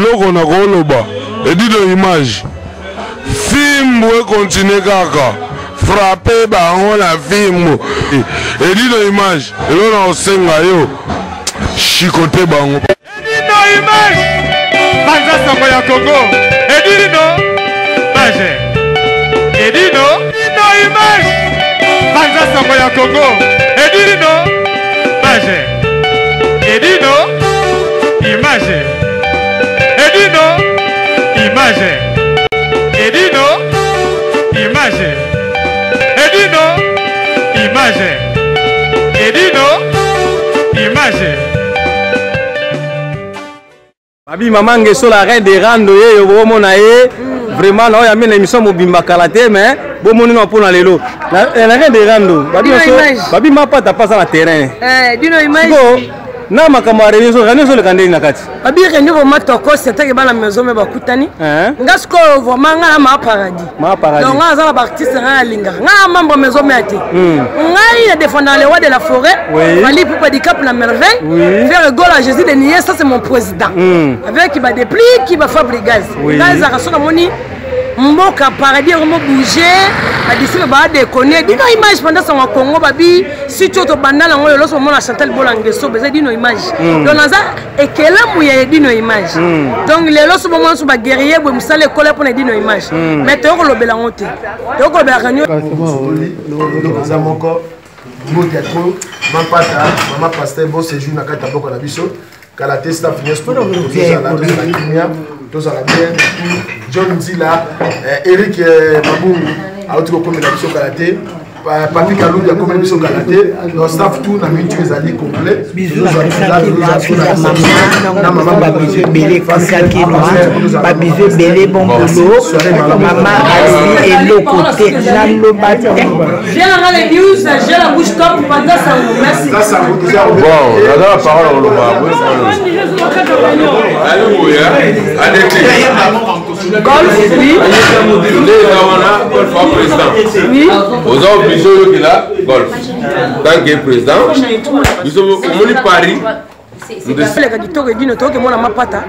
Eloko nakoloba edino image fimbu ekontinue kaka frappe bango na fimbu edino image eloko na kosenga yo chikote bango. Edino image panza sango ya Congo edino image edino edino image panza sango ya Congo edino image edino image edino image edino image edino image edino image. Babi mama Ngeso la reine de rando ye yo bomona ye vraiment na oyo amena émission mobimba kala te mais bomoni na mpona lelo la eh, reine de rando babi babi mapata pasa na terrain eh dino image na makambo ya réunion réunion ezoleka ndenge na kati babi réunion vraiment tokos atake bana maison me bakutani nga sikoyo vraiment nga na maa paradis donc nga naza na baartiste ngai nalingaka nga na membre maison mère te hmm. ngai na défendant le roi de la forêt Fally Ipupa Dicap la merveille Ferre Gola Jésus de Nier ça c'est mon président hmm. avec ba déplique ba Fabregas ngai ezalaka soki namoni mboka paradis yango mobouge badisiple badekone dino image pendant sango congo babi siti oyo tobanda nango lelo so omona chantal bolangeso eza dino image hmm. donc naza ekelamu ya edino image mm. donc lelo so bomona so baguerrier boye mosala ekola mpona edino image mm. mais toyoko kolobela yango te toyoko kolobelaka eza moko mbote ya trop mampata mama pasteur bon séjour na kati ya mboka na biso kala te staff nyonso tozala tozala kimia tozala bien john nzila eh, eric eh, mabungu auti kokomela biso kala te papi kalungi akomeli biso kala te donc staff tout na minute ezali complet babizu ebele ekakino babizu ebele bon boulot mama alobi eloko te naloba te Bon, naza na parole koloba. Golf, oui. Nde eza wana golf a président. Oui. Oza obligé oyokela golf. Tant que président, biso omoni Paris. Eleka kitoko edino tokoki mona mapata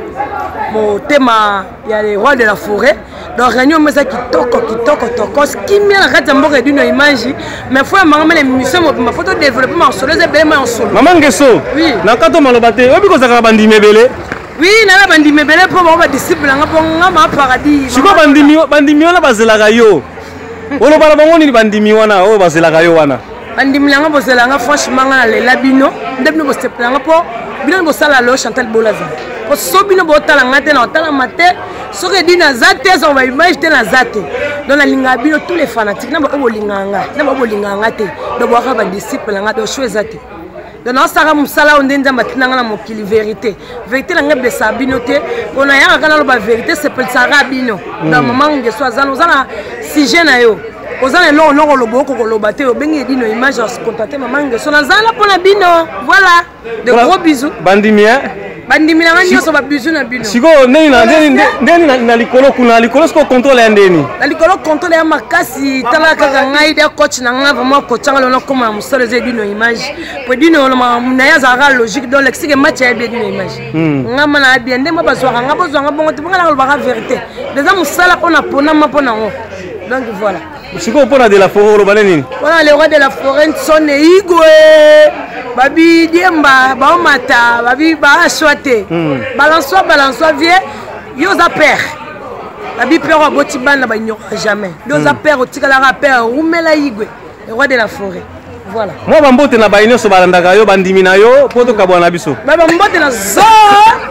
motema ya le roi de la forêt donc réunion moko eza kitoko kitoko tokos kimia na kati ya mboka edino ya image mais fo ya manga mene émission mobimba fo todéveloppe masolo eza ebele ma ya solo mama ngeso na kato maloba te oyebi kozalaka bandimi ebele Oui, nana bandimi ebele mpo bango badisciple nanga mpo nga ma paradis. Sikoyo bandimi bandimi wana bazelaka yo. Oloba na bango nini bandimi wana oyo bazelaka yo wana? Bandimi nanga bozela nga franchement nga nalela bino nde bino bosepela nga mpo bino bosala lelo Chantal Bolaza. Mpo so bino botala nga te na otalama te soki edini aza te ezaka ba image te naza te. Donc nalingaka bino tous les fanatiques na baoyo bolingaka nga na baoyo bolingaka nga te. Donc boyaka badisciple na nga donc show eza te. Donc naosaka mosala oyo nde nzambe atinda nga na mokili verité verité na ngai blesaka bino te mpo nayaka kaka naloba verité sepelisaka bino hmm. donc mama ngeso aza oza na sujet na yo oza na eloko noko oloba oko koloba te obengi edino image ya contacte mama ngeso nazala mpo na bino voilà de gros bisous bandimi hein bandimi na nga nyonso babizu na bino sikoyo ndeni na likolo kuna na likolo sikoyo controle ya ndeni na likolo controle ya makasi tala kaka ngai da coach na nga vraiment coachanga lona koma na mosala eza edino image po edino na ye azalaka logique donc lexique match ayebi edino image hmm. nga ma na bien nde mo bazwaka nga bozwa nga bongo te bonga nakolobaka vérité eza mosala mpo na ponama mpo nango donc voilà sikoyo mpo na de la forêt oloba nde nini mpona le roi de la forêt nsone igwe babi diemba baomata babi baaswa te hmm. balançois balançois vie yo oza père babi père oyo aboti bana baignoraka jamais yo oza hmm. père otikalaka père rumela igwe le roi de la forêt voilà mwa bambote na baye nyonso balandaka yo bandimi na yo mpo tokabwana na biso bambote na zo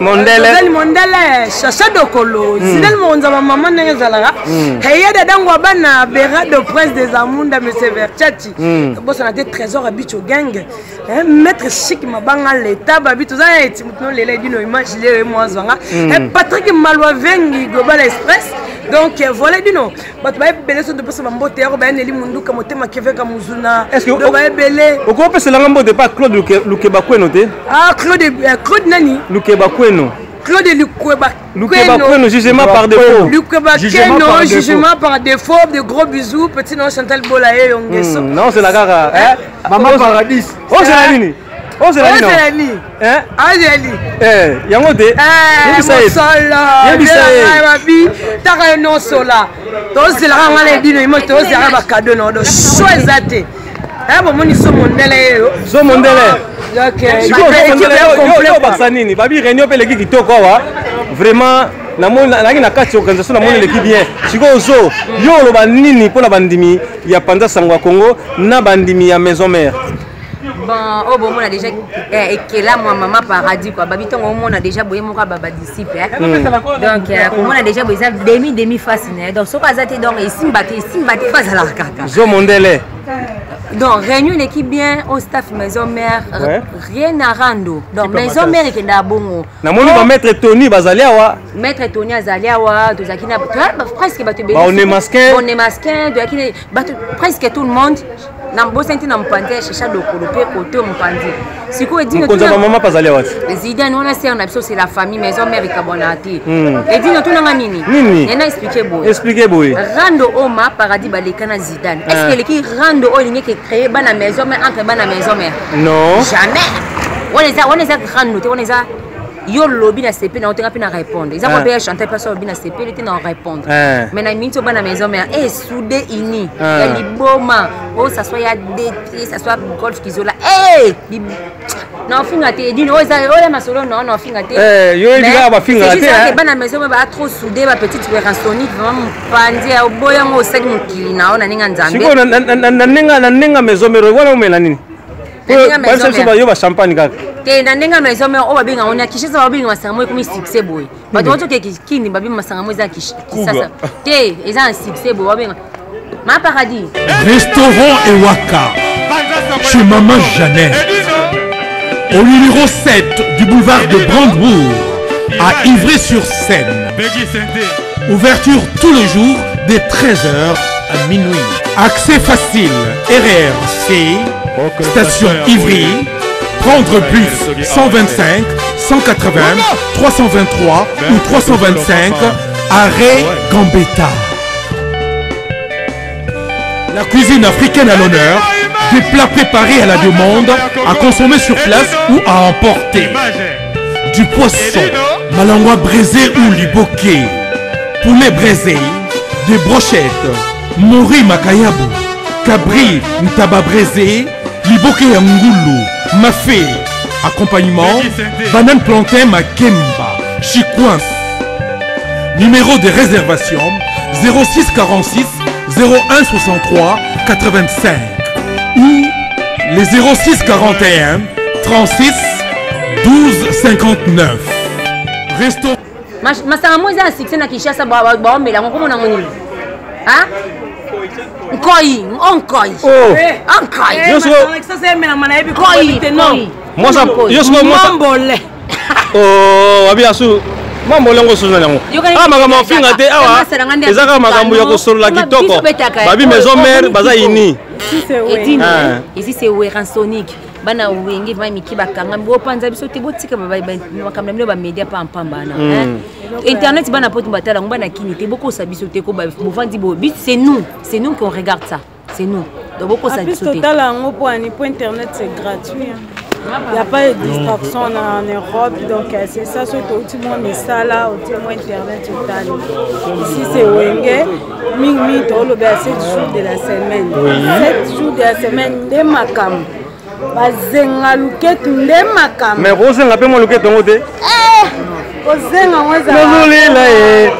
mondele mondele chacha dokolo hmm. zidane mokonzi ya bamama ndenge ezalaka hmm. heya dadango bana berado prince des amunda monsieur verchati hmm. bosana te trésor ya bicho gang eh, maître chic mabanga leta babi toza na eti moto nolela edino image lelo ye mwa zwanga eh, patrick malwavengi global express donc eh, voilà dino bato baye ebele so topesa bambote yako bayaneli munduka motema keveka muzuna do baye ebele okopeselanga mbote pa claude lukeba kweno te ah claude euh, claude nani lukeba kweno claude lukweba Lukeba Kweno, jugement par défaut. Lukeba Kweno, jugement par défaut. De gros bisous. Petit nom Chantal Bola et Yongeso. Hmm, non, c'est la gara. Hein? Maman Paradis. Oh, c'est la nini? Ozela nini? Azeli. Eh, yango te. Yebisa ye. Yebisa ye. Babi, taka yo nosola. Tozelaka nga na edino imo tozelaka ba cadeau na odo. Choix eza te. Eh bomoni so mondele yeyo. So mondele. Sikoyo obakisa nini? Babi réunion mpe eleki kitoko awa. Vraiment namoni nayaki na kati ya organisation namoni eleki bien sikoyo zo yo oloba nini mpo na bandimi ya panza sango ya congo na bandimi ya maison mère bon oyo bomona déjà eh, ekelamu ya mama paradis kua babi ntongo omona déjà boye moko ba badisciple eh. Donc eh, komona déjà boye eza demi demi face na ye donc soki aza te donc esimba te esimba te fo azalaka kaka zo mondele. Donc réunion eleki bien au staff maison mère ouais. Rien à rando donc maison mère ekendaka bongo. Namoni ba maître Tony bazali awa. Maître Tony azali awa, tozalaki na presque bato ebele. Baonemasquin. Baonemasquin, tozalaki na bato presque tout le monde. Na bosani te na mopanzi ya Shesha Dokolo mpe kote mopanzi. Sikoyo Edino mokonzi ya bamama mpe azali awa ti. Zidane wana sœur na biso, c'est la famille maison mère ekabwanaka te. Edino tunanga nini? Nini? Nena explique boye. Explique boye. Rando Oma Paradis baleka na Zidane. Est-ce que eleki rando oyo elingi créer bana maison mère entre bana maison mère? Non. Jamais. Wana eza rando te, wana eza yo lobi na sepeli na otenga mpe na répondre eza kwa mpe ya chanteur mpe alobi na sepeli te na répondre, mais na miniti oyo bana maison mère e soudé uni ya liboma oyo ça soit ya dt, ça soit Golf Kizola e na ofinga te edini oyo eza oyo masolo no na ofinga te. Yo oyebi kaka bafingaka te, hein. Bana maison mère baa trop soudé, bapetite werasonique vraiment mopanzi ya oboya yango osali mokili na yo na ndenge ya Nzambe. Sikoyo na ndenge maison mère wana omela nini? Bayebisa biso yo bachampagne kaka. Te, na ndenge ya maison mère oyo babenga ngo na Kinshasa, babenga masanga mo ekomi succès boye. Bato bazoke kini babenga masanga mo eza Kisasa te, eza na succès boye, babenga Ma Paradis. Restaurant Ewaka, chez Maman Jeannette, au numéro 7 du boulevard de Brandebourg, à Ivry-sur-Seine. Ouverture tous les jours des 13h à minuit. Accès facile, RER C, station Ivry, prendre bus 125, 180, 323 ou 325, arrêt Gambetta. La cuisine africaine à l'honneur, des plats préparés à la demande, à consommer sur place ou à emporter. Du poisson, malangwa braisé ou liboké, poulet braisé, des brochettes, mori makayabu, cabri ntaba braisé, liboké ya ngulu, mafé, accompagnement, banane plantain makemba, chikwangue. Numéro de réservation 06 46 01 63 85 ou les 06 41 36 12 59. Resto Masanga mo eza na succès na Kinshasa, baomela yango komona yango nini? Nkoi o nkoi nkoi. Mwasa oh, wabi asu mambo yango osusu na yango awa, makambo ya kofinga te awa, eza kaka makambo ya kosolola kitoko. Babi maison mère baza ini. Ezi c'est Werransonic, bana Wenge vraiment miki bakanga bopanza biso te, botika makambo na bino bamédia pampamba wana internet. Bana poto batala yango, bana kini te, bokosa biso te ko bovandi bo. C'est nous, c'est nous qu'on regarde ça, c'est nous, donc bokosa biso te. Totala yango mpo ani po internet c'est gratuit, il n'y a pas de distraction en Europe, donc c'est ça. Soki touti mwa misala, otie mwa internet, otali. Ici c'est Wenge mingimingi, tolobela 7 jours de la semaine, 7 jours de la semaine nde makambo bazenga luketu nde makambo. Mais kozenga mpe mwa luketu yango te. Kozenga ngo. Nazolela ye,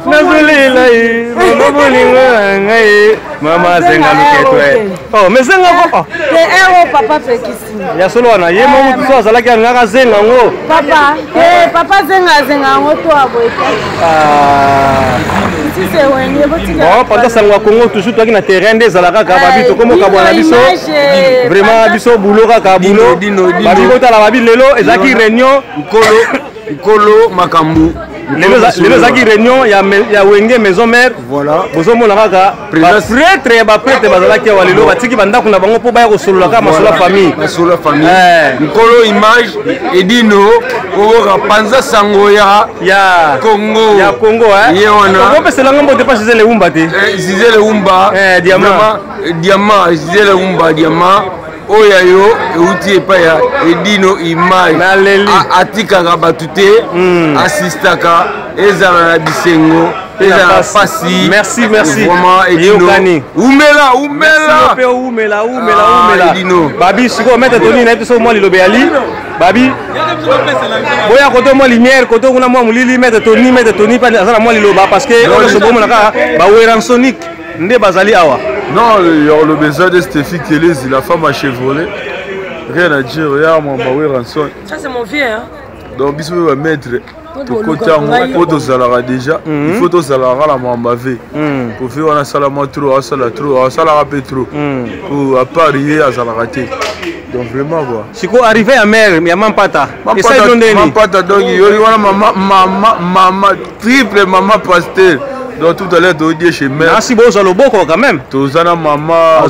nazolela ye, mama bolingo na ngai, mama zenga luketu e. Oh, mais zenga ko. Te, ero papa pekisi. Ya solo wana ye mo mutu so azalaki alingaka zenga yango. Papa te, papa zenga azenga yango to aboye te. Sise Wenge botika. Bon, pendant sango ya Congo toujours toaki na terrain nde ezala kaka babi tokomokabwana na biso vraiment, biso boulot kaka boulot. Babi kotala babi lelo ezalaki réunion. Nkolo Nkolo makambo. Lelo ezalaki réunion ya Wenge maison mère. Voilà. Bozomona kaka baprêtre ya baprêtre bazalaki awa lelo, batiki bandako na bango mpo baya kosolola kaka masolo ya famille. Masolo ya famille. Nkolo image edino oyoka panza sango ya ya Congo. Ya Congo. Ye wana. Opeselanga mbote pa Gisele Umba te. Gisele Umba. Diamant. Diamant Gisele Umba diamant. Oyo ya yo euti epai ya Edino Image. Atikaka bato te, assistaka, ezala na bisengo, ezala na pasi. Merci, merci. Vraiment Edino. Umela, umela. Merci umela, umela, umela. Edino. Babi siko maître Tony na biso mwa lilobe ya li. Babi. Boya koto mwa lumière, koto kuna mwa molili maître Tony, maître Tony pa aza na mwa liloba parce que oyo so bomona kaka ba Weransonic nde bazali awa. Non, il y aura le besoin de Stéphie Kelezi, la femme à Chevrolet. Rien à dire, regarde moi, bah Ranson. Ça c'est mon vieux hein. Donc biso ba maître tokoti yango mpo tozalaka déjà il faut tozalaka na mwamba ve kofi wana asala mwa trop asala trop asalaka mpe trop po apart ye azalaka te donc vraiment quoi sikoyo arrivé ya mare ya mampata esali yo ndeni mampata donc yoli wana mama mama mama triple mama pasteur donc tout à l'heure toodie chez mère nasi bozwa loboko quand même toza na mama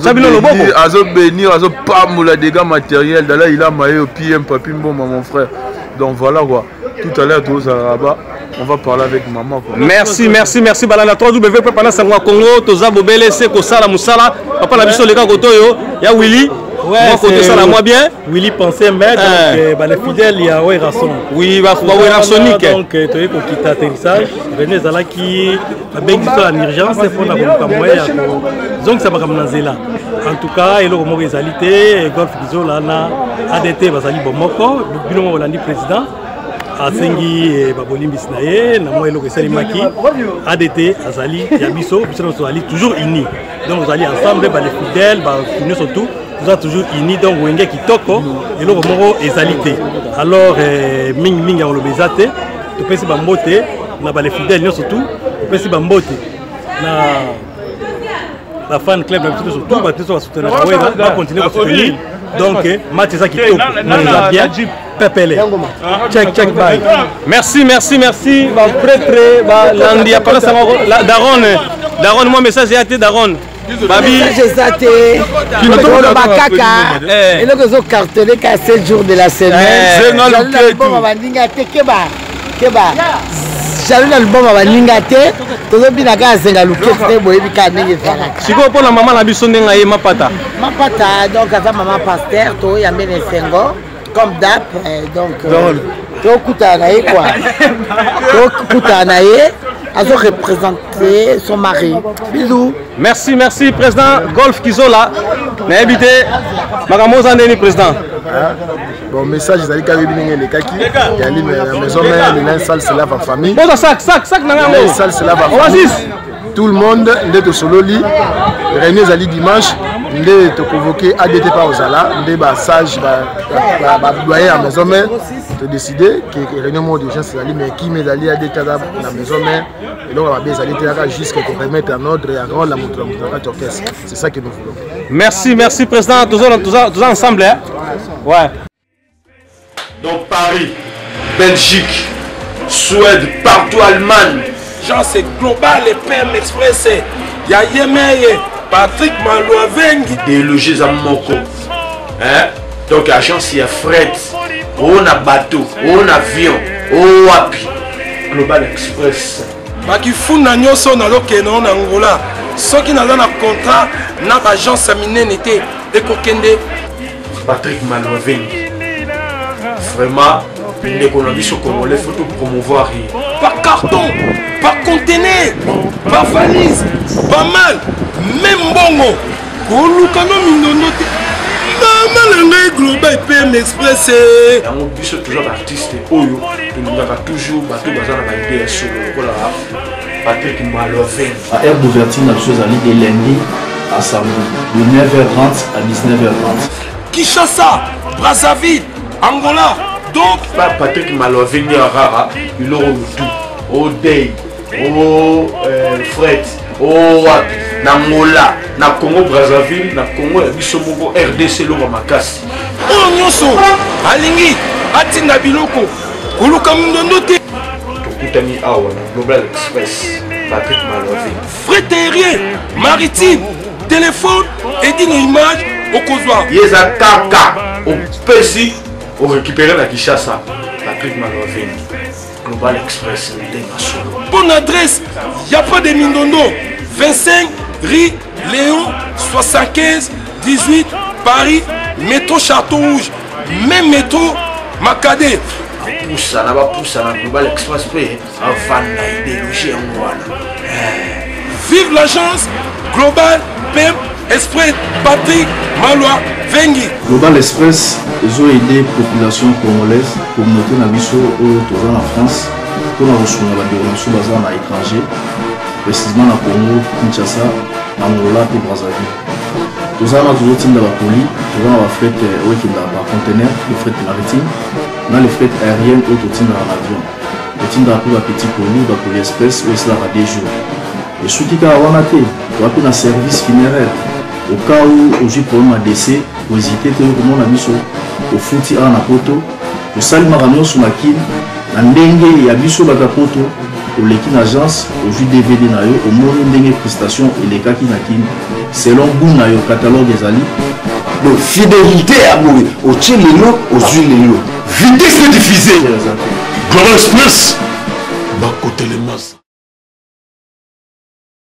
azobénir azopambola dégâts matériel dala ilama ye pm papi mboma mon frère donc voilà quoi tout à l'heure tozala là-bas on va parler avec maman quoi. Merci, merci, merci. Balanda 3W papa na Congo, toza bobele se kosala musala. Papa na biso leka kotoyo ya Willy. Ouais, moi côté ça la moi bien. Willy pensait mais donc bah, les fidèles il y a Werrason. Oui, bah bah Werrasonic. Donc tu es kokita atterrissage, René Zalaki babengi biso en urgence mpona koluka moyen ya kozongisa makambo na nzela. En tout cas, eloko moko ezali te, Golf Kizola na ADT bazali bomoko, bino moko bolandi président asengi babolimbisi na ye na mwa eloko esalemaki. ADT azali ya biso, biso nyonso tozali toujours unis, donc tozali ensemble, ba les fidèles, ba nyonso tout toza toujours unis, donc wenge kitoko, eloko moko ezali te. Alors mingi mingi ya koloba eza te, topesi bambote na ba les fidèles nyonso tout, topesi bambote na ba fan club na biso nyonso tout, bato nyonso basoutenaka Wera, bacontinue kosoutenir. Donc match eza kitoko, eza bien pepele. Check check bye. Merci, merci, merci ba prêtre ba landi ya pala sango Daron. Daron moi message ya te Daron. Babi message eza te. Toloba kaka eloko ezo cartonner ka 7 jours de la semaine. Zenga baninga te keba keba. Jaloux na liboma baninga te, tozobina kaka zenga luketu te, boyebi kaka ndenge ezalaka. Sikoyo mpona mama na biso ndenge aye mapata. Mapata donc aza mama pasteur, toyambe na esengo comme d'hab, donc tokutana na ye quoi. Tokutana na ye, azo représenter son mari. Bisous. Merci, merci président Golf Kizola. Nayebi te makambo oza ndeni président. Bon message ezali kaka yebi ndenge elekaki yali na maison mère, le linge sale se lave en famille. Boza sac sac sac na ngango. Le linge sale se lave en famille. Oasis. Tout le monde nde tosololi réunion ezali dimanche nde toconvoqué ADT pa ozala nde ba sage ba doyen ya maison mère to décider que réunion moko d'urgence ezali mais kimi ezali ADT aza na maison mère eloko mabe ezali te kaka jusque ko remettre en ordre ya rôle ya moto na moto na kati orchestre, c'est ça que nous voulons. Merci, merci président, tous ensemble hein. Ouais. Donc Paris, Belgique, Suède, partout, Allemagne. Genre c'est global et PM Express. Ya Yemeye, Patrick Malouavengi. Déloger à Moko. Hein? Donc agence ya fret, on a bateau, on a avion, on wapi. Global Express. Bakifunda nyonso nazokende na Angola. Soki naza na contrat na ba agence ya minene te ekokende. Patrick Malouavengi. Vraiment, ndeko na biso congolais faut tout promouvoir ye. Par carton, par conteneur, par valise, pas mal, même mbongo. Koluka no mindondo te. Mama na ngai Global PM Express. Yango biso toujours ba artiste oyo tolingaka toujours bato baza na ba idée ya solo lokola Patrick Malouavengi. Ba heure d'ouverture na biso ezali de lundi à samedi de 9h30 à 19h30. Kinshasa, Brazzaville, Angola. Donc ba Patrick Malouavengi ya rara biloko mutu o day o fret o wapi na Angola na Congo Brazzaville na Congo ya biso moko RDC eloko makasi. Oyo nyonso alingi atinda biloko koluka mindondo te. Tokutani awa na Global Express Patrick Malouavengi. Fret aérien, maritime, téléphone edino image okozwa. Ye eza kaka opesi orécupérer na Kinshasa. Patrick Malouavengi, Global Express ndenge solo. Bonne adresse, y a pas de mindondo. 25 rue Léon 75 18 Paris, métro Château Rouge, même métro Makade. Bapusana bapusana Global Express mpe avanda ideologie yango wana. Vive l'agence Global PM Express Patrick Malwa Vengi. Global Express ezo aider population congolaise, communauté na biso oyo toza na France mpona kosunga bandeko na biso baza na étranger, précisément na Congo Kinshasa, Angola mpe Brazzaville. Toza wana tozotinda bakoli, toza na bafret oyo ekendaka par conteneur, le fret maritime na le fret aérienne oyo totindaka na avion. Totindaka mpe bapetit colis, bakoli express oyo esalaka 2 jours. Esuki kaka wana te, toza mpe na service funéraire. Au cas où ozwi problème ya décès, kohésite te, oyo komona biso ofuti awa na poto, tosali makambo nyonso na Kine na ndenge ya biso bato ya poto. Oleki na agence, ozwi DVD na yo, omoni ndenge prestation elekaki na Kine selon goût na yo, catalogue ezali. Donc fidélité ya boye, otie lelo, ozwi lelo, vitesse diffusée. Global Express bakotelemasa.